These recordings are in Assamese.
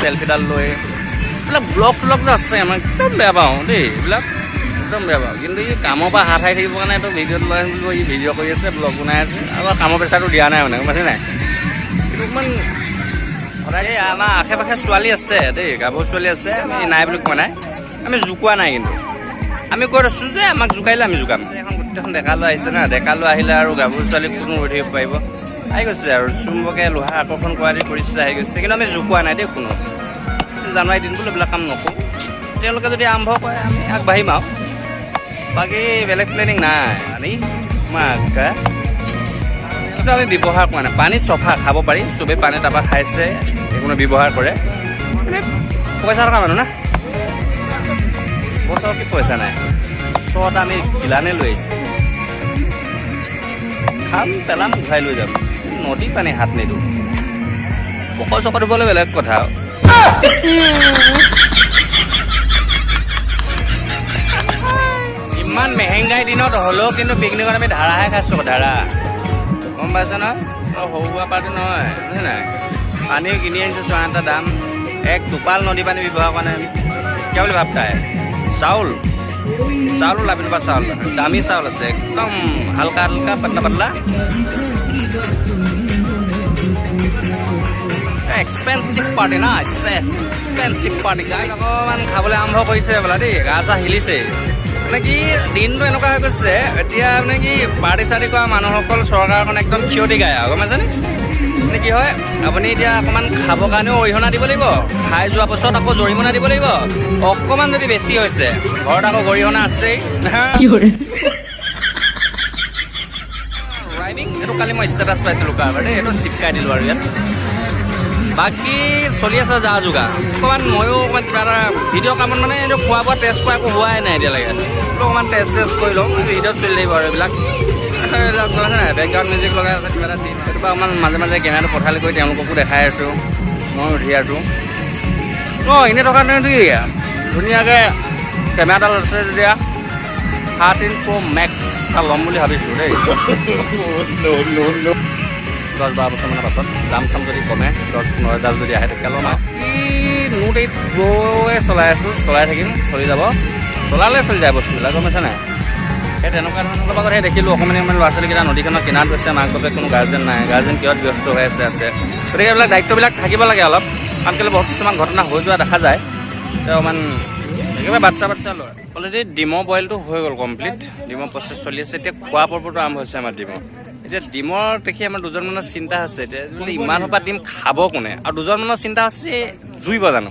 চেলফিডাল লৈ। এইবিলাক ব্লগ চলগ যে আছে, আমাৰ একদম বেয়া পাওঁ দেই, এইবিলাক একদম বেয়া পাওঁ। কিন্তু ই কামৰ পৰা হাত সাৰি থাকিবৰ কাৰণে এইটো ভিডিঅ'ত লৈ আহিম বুলি, ই ভিডিঅ' কৰি আছে, ব্লগ বনাই আছে আৰু কামৰ প্ৰেছাৰটো দিয়া নাই মানে, গম পাইছে নাই? কিন্তু অকণমান সদায় এই আমাৰ আশে পাশে ছোৱালী আছে দেই, গাভৰু ছোৱালী আছে, আমি নাই বুলি কোৱা নাই, আমি জোকোৱা নাই। কিন্তু আমি কৈ আছোঁ যে আমাক জোকাইলে আমি জোকাম। এখন গোটেইখন ডেকা ল'ৰা আহিছে না, ডেকা ল'ৰা আহিলে আৰু গাভৰু ছোৱালী কোনো ৰৈ থাকিব পাৰিব? আহি গৈছে আৰু চুম্বকে লোহা আকৰ্ষণ কৰা দি কৰিছে, আহি গৈছে। কিন্তু আমি জোকোৱা নাই দেই কোনো। জানুৱাৰী দিনটো এইবিলাক কাম নকৰোঁ। তেওঁলোকে যদি আৰম্ভ কৰে, আমি আগবাঢ়িম আৰু বাকী বেলেগ প্লেনিং নাই। আমি মাকা কিন্তু আমি ব্যৱহাৰ কৰা নাই। পানী চফা, খাব পাৰি, চবেই পানী তাৰপৰা খাইছে, কোনো ব্যৱহাৰ কৰে। মানে পইচা থকা মানুহ না, বছৰ কি পইচা নাই। ছটা আমি গিলানে লৈ আহিছোঁ, খাম, পেলাম, ঘূৰাই লৈ যাম। নদী পানী হাত নিদিওঁ। পকত চকত ধুবলৈ বেলেগ কথা। ইমান মেহেংগাই দিনত হ'লেও কিন্তু পিকনিকত আমি ধাৰাহে খাইছোঁ, ধাৰা, গম পাইছে নহয়? অলপ সৰু সুৰা পাৰ্টি নহয়, বুজিছে নাই? পানী কিনি আনিছোঁ 6-8টা দাম। এক টোপাল নদী পানী ব্যৱহাৰ কৰা নাই আমি। কিয় বুলি ভাবতাই? চাউল, চাউলো লাভিলোবা চাউল, দামী চাউল আছে, একদম হালকা হালকা, পাতলা পাতলা। এক্সপেঞ্চিভ পাৰ্টি না, এক্সপেঞ্চিভ পাৰ্টি গাই। অকণমান খাবলৈ আৰম্ভ কৰিছে বোলা দেই, গা চা হিলিছে। মানে কি, দিনটো এনেকুৱা হৈ গৈছে এতিয়া, মানে কি, পাৰ্টি চাৰ্টি কৰা মানুহসকল চৰকাৰৰ কাৰণে একদম ক্ষতি গায় আৰু, গম পাইছেনে? মানে কি হয়, আপুনি এতিয়া অকণমান খাবৰ কাৰণেও অৰিহণা দিব লাগিব, খাই যোৱাৰ পাছত আকৌ জৰিমনা দিব লাগিব। অকণমান যদি বেছি হৈছে, ঘৰত আকৌ গৰিহণা আছেই। ৰাইমিং এইটো কালি মই ষ্টেটাছ পাইছিলোঁ কাৰোবাৰ দেই, এইটো চিপকাই দিলোঁ আৰু ইয়াত। বাকী চলি আছে যা যোগাৰ। অকণমান ময়ো অকণমান কিবা এটা ভিডিঅ' কামত, মানে এইটো খোৱা বোৱা টেষ্ট কৰা একো হোৱাই নাই এতিয়ালৈকে। অকণমান টেষ্ট চেষ্ট কৰি লওঁ, ভিডিঅ' চলি থাকিব আৰু এইবিলাক এইবিলাক নাই। বেকগ্ৰাউণ্ড মিউজিক লগাই আছে কিবা এটা দি, সেইটো পৰা অকণমান মাজে মাজে কেমেৰাটো পঠালি কৰি তেওঁলোককো দেখাই আছোঁ, মই উঠি আছোঁ। অঁ, এনেই থকা নাই দেই, ধুনীয়াকৈ কেমেৰাডাল আছে যেতিয়া 13 প্ৰ' মেক্স এটা ল'ম বুলি ভাবিছোঁ দেই। 10-12 বছৰমানৰ পাছত দাম চাম যদি কমে, 10-15 হাজাৰ যদি আহে, তেতিয়া ল'ম। আৰু কি, নোট 8 প্ৰ'য়ে চলাই আছোঁ, চলাই থাকিম, চলি যাব, চলালে চলি যায় বস্তুবিলাক, গম পাইছে নাই? সেই তেনেকুৱা ধৰণৰ। অলপ আগত সেই দেখিলোঁ, অকণমানি অকণমানি ল'ৰা ছোৱালীকেইটা নদীখনৰ কিনাৰত গৈছে, মাক বাপেক কোনো গাৰ্জেন নাই, গাৰ্জেন কিহত ব্যস্ত হৈ আছে আছে। গতিকে এইবিলাক দায়িত্ববিলাক থাকিব লাগে অলপ, কাৰণ কেলৈ বহুত কিছুমান ঘটনা হৈ যোৱা দেখা যায়। তেওঁ অকণমান একেবাৰে বাচ্ছা বাচ্ছা ল'ৰা। অলৰেডি ডিমৰ বইলটো হৈ গ'ল কমপ্লিট, ডিমৰ প্ৰচেছ চলি আছে। এতিয়া খোৱা পৰ্বটো আৰম্ভ হৈছে আমাৰ ডিমৰ। এতিয়া ডিমৰ দেখি আমাৰ দুজনমানৰ চিন্তা হৈছে, এতিয়া বোলে ইমান সোপা ডিম খাব কোনে? আৰু দুজনমানৰ চিন্তা হৈছে, জুইব জানো?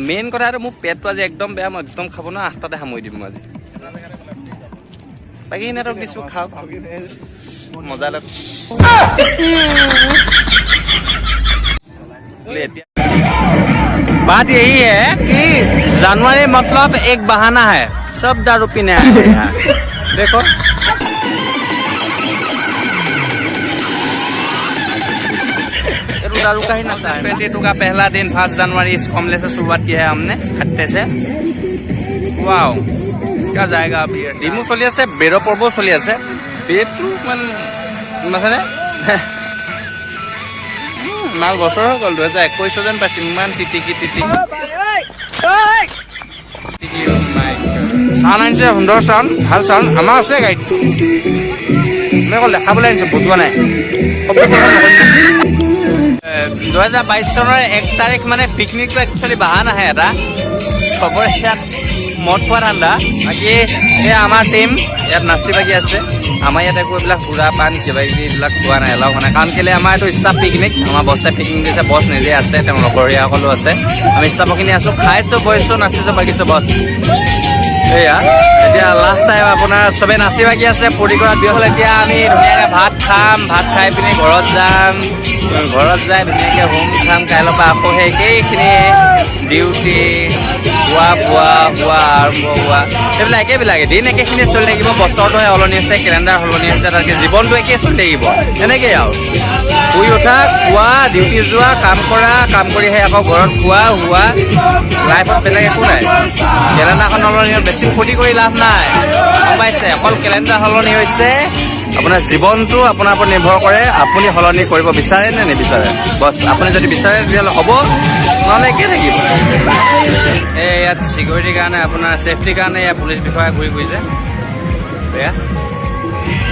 মেইন কথা এইটো, মোৰ পেটটো আজি একদম বেয়া, মই একদম খাব নোৱাৰো, 8টাতে সামৰি দিম মই আজি। বাকী সিহঁতক দিছোঁ, খাওক, মজা লওক। এতিয়া बात यही है कि जनवरी मतलब एक बहाना है, सब दारू पीने आए हैं यहाँ, देखो। दारू का ही नशा है। 22 का पहला दिन, 1 जनवरी, इस कमले से शुरुआत किया है हमने, खट्टे से। वाओ, क्या जाएगा अभी। ডিমো চলি আছে, বেৰৰ পৰ্বও চলি আছে। বেৰটো ইমান নাছেনে? মাল বছৰ হৈ গ'ল, 2021 যেন পাইছোঁ। ইমান তিতিকি তিতিকি। চাউণ্ড আনিছে, সুন্দৰ চাউণ্ড, ভাল চাউণ্ড। আমাৰ আছে গাড়ীত, আমি অকল দেখাবলৈ আনিছোঁ, বজোৱা নাই। 2022 চনৰ 1 তাৰিখ মানে পিকনিকটো একচুৱেলি বাহানা আহে এটা, চবৰে ইয়াত মদ খোৱা ধান্দা। বাকী এই আমাৰ টিম ইয়াত নাচি বাগি আছে। আমাৰ ইয়াত একো এইবিলাক সুৰা পান কিবা কিবি এইবিলাক খোৱা নাই, এলাও হোৱা নাই। কাৰণ কেলৈ, আমাৰ এইটো ষ্টাফ পিকনিক, আমাৰ বছে পিকনিক দিছে, বছ নিজে আছে, তেওঁৰ লগৰীয়াসকলো আছে, আমি ষ্টাফৰখিনি আছোঁ, খাইছোঁ, বহিছোঁ, নাচিছোঁ, বাগিছোঁ, বছ। এয়া এতিয়া লাষ্ট টাইম আপোনাৰ চবে নাচি বাগি আছে, ফূৰ্তি কৰাত ব্যস্ত। এতিয়া আমি ধুনীয়াকৈ ভাত খাম, ভাত খাই পিনি ঘৰত যাম, ঘৰত যাই ধুনীয়াকৈ হোম খাম। কাইলৈৰ পৰা আকৌ সেই একেইখিনি ডিউটি, খোৱা বোৱা, হোৱা আৰম্ভ হোৱা, সেইবিলাক একেবিলাকে দিন একেখিনি চলি থাকিব। বছৰটোহে সলনি হৈছে, কেলেণ্ডাৰ সলনি হৈছে, তাতকৈ জীৱনটো একেই চলি থাকিব তেনেকেই আৰু। শুই উঠা, খোৱা, ডিউটি যোৱা, কাম কৰা, কাম কৰিহে আকৌ ঘৰত খোৱা হোৱা, লাইফত বেলেগ একো নাই। কেলেণ্ডাৰখন সলনি হ'ল, বেছি ফূৰ্তি কৰি লাভ নাই, গম পাইছে? অকল কেলেণ্ডাৰ সলনি হৈছে। আপোনাৰ জীৱনটো আপোনাৰ ওপৰত নিৰ্ভৰ কৰে, আপুনি সলনি কৰিব বিচাৰে নে নিবিচাৰে। বছ, আপুনি যদি বিচাৰে তেতিয়াহ'লে হ'ব, নহ'লে একেই থাকিব। এই ইয়াত চিকিউৰিটিৰ কাৰণে, আপোনাৰ ছেফটিৰ কাৰণে ইয়াত পুলিচ বিষয়া ঘূৰি ফুৰিছে। এয়া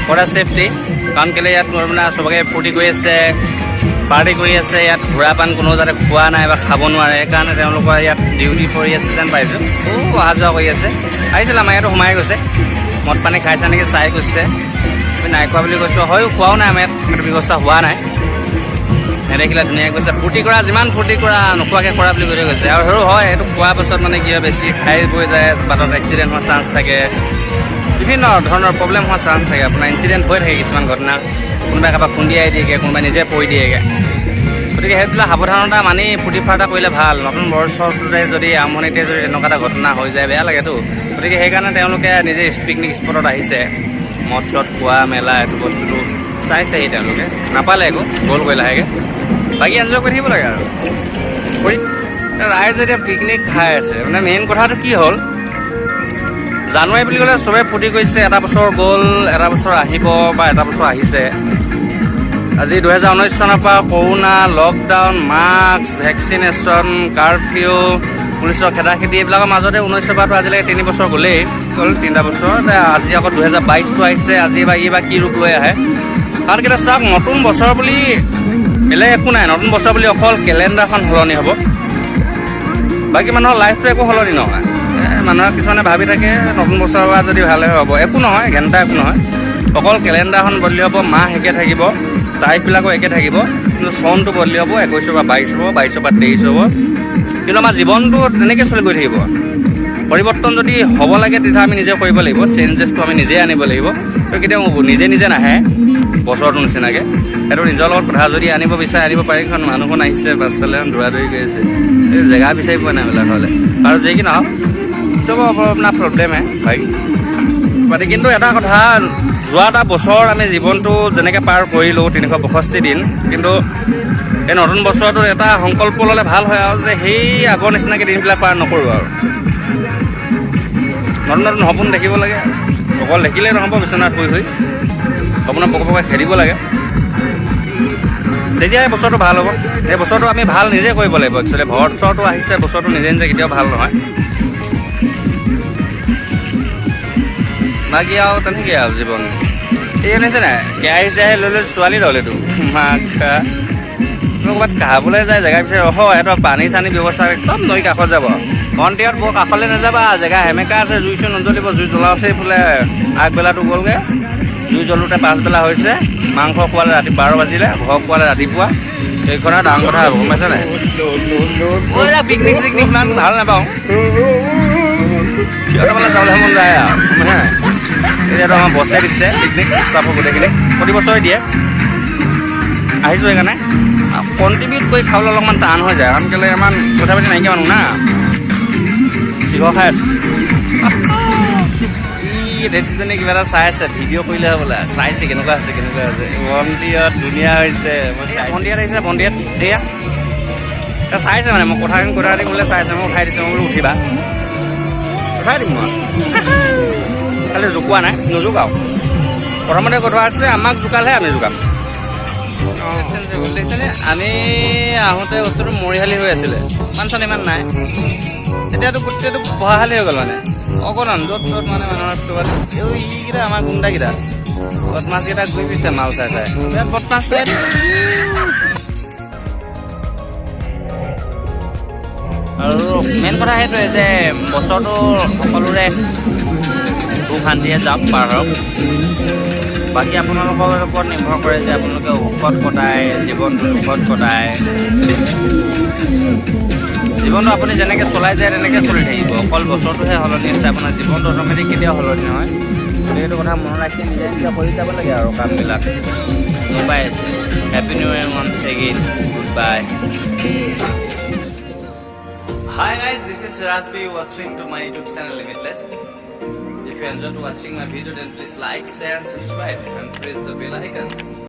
ফৰ ছেফটি। কাৰণ কেলৈ ইয়াত মানে চবকে ফূৰ্তি কৰি আছে, পাৰ্টি কৰি আছে। ইয়াত সুৰা পান কোনো যাতে খোৱা নাই বা খাব নোৱাৰে, সেইকাৰণে তেওঁলোকৰ ইয়াত ডিউটি কৰি আছে যেন পাইছোঁ। অহা যোৱা কৰি আছে, আহিছিলে আমাৰ ইয়াতো সোমাই গৈছে। মদ পানী খাইছে নেকি চাই গৈছে। আমি নাই খোৱা বুলি কৈছোঁ। হয়ো, খোৱাও নাই, আমাৰ ইয়াত সেইটো ব্যৱস্থা হোৱা নাই। নেদেখিলে ধুনীয়াকৈ কৈছে, ফূৰ্তি কৰা, যিমান ফূৰ্তি কৰা, নোখোৱাকৈ কৰা বুলি কৈ থৈ গৈছে। আৰু সেইটো হয়, সেইটো খোৱাৰ পাছত মানে কি হয়, বেছি খাই বৈ যায়, বাটত এক্সিডেণ্ট হোৱাৰ চান্স থাকে, বিভিন্ন ধৰণৰ প্ৰব্লেম হোৱাৰ চান্স থাকে। আপোনাৰ ইনচিডেণ্ট হৈ থাকে কিছুমান ঘটনা, কোনোবাই কাৰোবাক খুন্দিয়াই দিয়েগৈ, কোনোবাই নিজে পৰি দিয়েগৈ। গতিকে সেইবিলাক সাৱধানতা মানি ফূৰ্তি ফাৰ্তা কৰিলে ভাল। নতুন বছৰটোতে যদি আৰম্ভণিতে যদি তেনেকুৱা এটা ঘটনা হৈ যায়, বেয়া লাগেতো। গতিকে সেইকাৰণে তেওঁলোকে নিজে পিকনিক স্পটত আহিছে, মদ চদ খোৱা মেলা এইটো বস্তুটো চাইছেহি। তেওঁলোকে নাপালে একো, গ'লগৈ লাহেকৈ। বাকী এনজয় কৰি থাকিব লাগে আৰু কৰি ৰাইজে এতিয়া পিকনিক খাই আছে। মানে মেইন কথাটো কি হ'ল, জানুৱাৰী বুলি ক'লে চবে ফূৰ্তি কৰিছে। এটা বছৰ গ'ল, এটা বছৰ আহিব বা এটা বছৰ আহিছে। আজি 2019 চনৰ পৰা corona, lockdown, mask, vaccination, curfew, পুলিচৰ খেদা খেদি, এইবিলাকৰ মাজতে 19ৰ পৰাতো আজিলৈকে 3 বছৰ গ'লেই গ'ল, 3টা বছৰ। এতিয়া আজি আকৌ 2022টো আহিছে। আজি বা ই বা কি ৰূপ লৈ আহে। কাৰণ কেতিয়া চাওক, নতুন বছৰ বুলি বেলেগ একো নাই। নতুন বছৰ বুলি অকল কেলেণ্ডাৰখন সলনি হ'ব, বাকী মানুহৰ লাইফটো একো সলনি নহয়। মানুহে কিছুমানে ভাবি থাকে নতুন বছৰৰ পৰা যদি ভালে হ'ব, একো নহয়, ঘেণ্টা একো নহয়। অকল কেলেণ্ডাৰখন বদলি হ'ব, মাহ একে থাকিব, তাৰিখবিলাকো একে থাকিব, কিন্তু চনটো বদলি হ'ব। 21ৰ পৰা 22 হ'ব, 22ৰ পৰা 23 হ'ব, কিন্তু আমাৰ জীৱনটো তেনেকৈ চলি গৈ থাকিব। পৰিৱৰ্তন যদি হ'ব লাগে, তেতিয়া আমি নিজে কৰিব লাগিব। চেঞ্জেছটো আমি নিজে আনিব লাগিব। তো কেতিয়াও নিজে নিজে নাহে বছৰটোৰ নিচিনাকৈ। সেইটো নিজৰ লগত কথা, যদি আনিব বিচাৰে আনিব পাৰি। এখন মানুহখন আহিছে পাছফালে, দৌৰা দৌৰি গৈ আছে, এই জেগা বিচাৰি পোৱা নাই বোলে ঘৰলৈ। আৰু যি কি নহওক, চব আপোনাৰ প্ৰব্লেম হে ভাই। মানে কিন্তু এটা কথা, যোৱা এটা বছৰ আমি জীৱনটো যেনেকৈ পাৰ কৰিলোঁ 365 দিন, কিন্তু এই নতুন বছৰটোত এটা সংকল্প ল'লে ভাল হয় আৰু যে সেই আগৰ নিচিনাকৈ দিনবিলাক পাৰ নকৰোঁ আৰু নতুন নতুন সপোন দেখিব লাগে। অকল দেখিলেই নহ'ব, বিচনাত শুই শুই সপোনত পকে পকে খেদিব লাগে, তেতিয়া এই বছৰটো ভাল হ'ব। এই বছৰটো আমি ভাল নিজে কৰিব লাগিব। একচুৱেলি বছৰটো আহিছে, বছৰটো নিজে নিজে কেতিয়াও ভাল নহয়। বাকী আৰু তেনেকৈ আৰু জীৱন এই আনিছে নাই, কেৰাহী চেৰাহী লৈ লৈ ছোৱালী দল এইটো মাক ক'ৰবাত খাবলৈ যায়, জেগা বিচাৰি। অহ, সিহঁতৰ পানী চানী ব্যৱস্থা একদম নৈ কাষত যাব। ভণ্টিহঁত বৰ কাষলৈ নাযাবা, জেগা সেমেকা আছে, জুই চুই নজ্বলিব। জুই জ্বলাওঁতেই বোলে আগবেলাটো গ'লগৈ, জুই জ্বলোতে পাছবেলা হৈছে, মাংস খোৱালে ৰাতি 12 বাজিলে, ঘৰ খোৱালে ৰাতিপুৱা। সেইখন আৰু ডাঙৰ কথা হ'ব, গম পাইছা নাই? মই এইবিলাক পিকনিক চিকনিক ইমান ভাল নাপাওঁ। সিহঁতৰ ফালে যাবলৈ মন যায় আৰু, গম পাইছা নাই? এতিয়াতো আমাৰ বছে দিছে পিকনিক, ষ্টাফৰ গোটেইখিনিক প্ৰতি বছৰে দিয়ে। আহিছোঁ সেইকাৰণে। কণ্ট্ৰিবিউট কৰি খাবলৈ অলপমান টান হৈ যায়, কাৰণ কেলৈ ইমান পইচা পাতি নাইকিয়া মানুহ না। চিখৰ খাই আছোঁ। ই ধেতিজনী কিবা এটা চাই আছে, ভিডিঅ' কৰিলে বোলে চাইছে কেনেকুৱা আছে কেনেকুৱা আছে। ভণ্টিহঁত ধুনীয়া হৈছে। ভণ্টিহঁত আহিছে, ভণ্টিহঁত এয়া চাইছে। মানে মই কথা কথা পাতি বোলে চাইছে। মই উঠাই দিছোঁ, মই বোলো উঠিবা, উঠাই দিম মই। খালি জোকোৱা নাই, নোজোকাও। প্ৰথমতে কথা আছে, আমাক জোকালেহে আমি জোকাম। দেখিছেনে, আমি আহোঁতে বস্তুটো মৰিশালি হৈ আছিলে, মানুহ চানুহ ইমান নাই। এতিয়াতো গোটেইটো বহাশালি হৈ গ'ল। মানে অকণমান য'ত ত'ত মানে মানুহৰ ক'ৰবাত এই ইকেইটা আমাৰ গুণ্ডাকেইটা বদমাছকেইটা ঘূৰি ফুৰিছে মাল চাই চাই। বিৰাট বদমাছ। আৰু মেইন কথা সেইটোৱে যে বছৰটো সকলোৰে সুখ শান্তিৰে যাওক, পাৰ হওক। বাকী আপোনালোকৰ ওপৰত নিৰ্ভৰ কৰে যে আপোনালোকে সুখত কটায় জীৱনটো, দুখত কটায় জীৱনটো। আপুনি যেনেকৈ চলাই যায় তেনেকৈ চলি থাকিব। অকল বছৰটোহে সলনি হৈছে, আপোনাৰ জীৱনটো অট'মেটিক কেতিয়াও সলনি নহয়। গতিকে সেইটো কথা মনত ৰাখি নিজে নিজে কৰি যাব লাগে আৰু কামবিলাক। গম পাই আছে। Happy New Year once again, good bye. Hi guys, this is Rajbi watching to my YouTube channel Limitless. If you enjoyed watching my video, then please like, share and subscribe and press the bell icon.